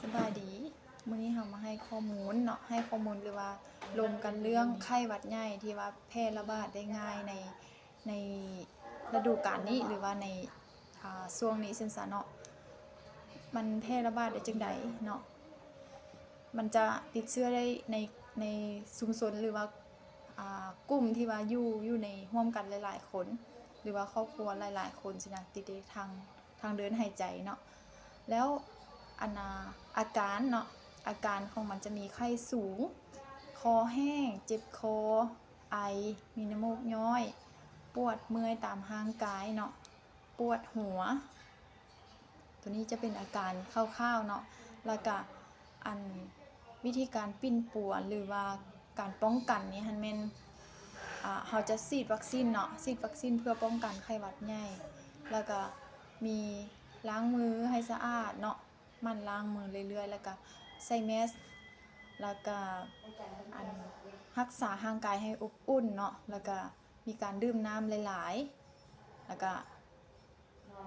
ສະບາຍດີ ມື້ນີ້ເຮົາມາໃຫ້ຂໍ້ມູນເນາະ ໃຫ້ຂໍ້ມູນ ຫຼືວ່າລົມກັນເລື່ອງໄຂ້ຫວັດໃຫຍ່ທີ່ວ່າແຜ່ລະບາດໄດ້ງ່າຍໃນ ໃນລະດູການນີ້ ຫຼືວ່າໃນ ອ່າ ຊ່ວງນີ້ຊັ້ນຊະເນາະ ມັນແຜ່ລະບາດໄດ້ຈັ່ງໃດເນາະ? ມັນຈະຕິດເຊື້ອໄດ້ໃນ ໃນຊຸມຊົນ ຫຼືວ່າ ອ່າ ກຸ່ມທີ່ວ່າຢູ່ ຢູ່ໃນ ຮ່ວມກັນຫຼາຍໆຄົນ ຫຼືວ່າຄອບຄົວຫຼາຍໆຄົນຊີ້ນະ ຕິດໄດ້ທາງ ທາງເດີນຫາຍໃຈເນາະ. ແລ້ວ ອັນນ່າ ອາການເນາະ ອາການຂອງມັນຈະມີໄຂ້ສູງ, ຄໍແຫ້ງ, ເຈັບຄໍ, ໄອ, ມີນ້ຳມູກຍ້ອຍ, ປວດເມື່ອຍຕາມຮ່າງກາຍເນາະ, ປວດຫົວ. ໂຕນີ້ຈະເປັນອາການຄ່າວໆເນາະ. ແລ້ວກະ ອັນ ວິທີການປິ່ນປົວ ຫຼືວ່າການປ້ອງກັນນີ້ຫັ້ນແມ່ນ ອ່າ ເຮົາຈະສີດວັກຊີນເນາະ, ສີດວັກຊີນເພື່ອປ້ອງກັນໄຂ້ຫວັດໃຫຍ່. ແລ້ວກະມີລ້າງມືໃຫ້ສະອາດເນາະ, ໝັ່ນລ້າງມືເລື້ອຍໆ, ແລ້ວກະໃສ່ແມສ, ແລ້ວກະ ອັນ ຮັກສາຮ່າງກາຍໃຫ້ອົບອຸ່ນເນາະ, ແລ້ວກະມີການດື່ມນ້ຳຫຼາຍໆ, ແລ້ວກະ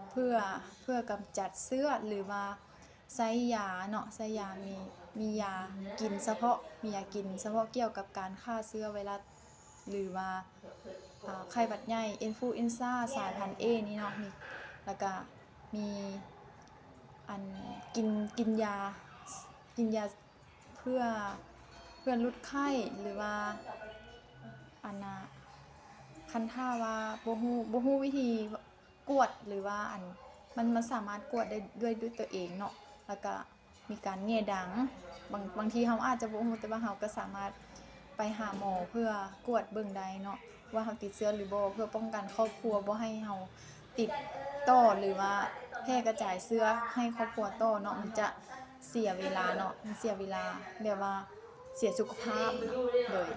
ເພື່ອ ເພື່ອກຳຈັດເຊື້ອ ຫຼືວ່າໃຊ້ຢາເນາະ, ໃຊ້ຢາ ມີ ມີຢາກິນສະເພາະ ມີຢາກິນສະເພາະກ່ຽວກັບການຂ້າເຊື້ອໄວຣັສ ຫຼືວ່າ ອ່າ ໄຂ້ຫວັດໃຫຍ່ ອິນຟລູເອັນຊາສາຍພັນເອນີ້ເນາະ, ມີ ແລ້ວກະມີ ອັນ ກິນ ກິນຢາ ກິນຢາເພື່ອ ເພື່ອຫຼຸດໄຂ້ ຫຼືວ່າ ອັນນ່າ ຄັນຖ້າວ່າບໍ່ຮູ້ ບໍ່ຮູ້ວິທີ ກວດ ຫຼືວ່າ ອັນ ມັນ ມັນສາມາດກວດໄດ້ດ້ວຍ ດ້ວຍຕົວເອງເນາະ, ແລ້ວກະມີການແຫງ່ດັງ ບາງ ບາງທີເຮົາອາດຈະບໍ່ຮູ້ ແຕ່ວ່າເຮົາກະສາມາດໄປຫາໝໍເພື່ອກວດເບິ່ງໄດ້ເນາະ ວ່າເຮົາຕິດເຊື້ອຫຼືບໍ່ ເພື່ອປ້ອງກັນຄອບຄົວບໍ່ໃຫ້ເຮົາຕິດຕໍ່ ຫຼືວ່າແຜ່ກະຈາຍເຊື້ອໃຫ້ຄອບຄົວຕໍ່ເນາະ, ມັນຈະເສຍເວລາເນາະ ມັນເສຍເວລາ ແບບວ່າເສຍສຸຂະພາບເນາະ ໂດຍ.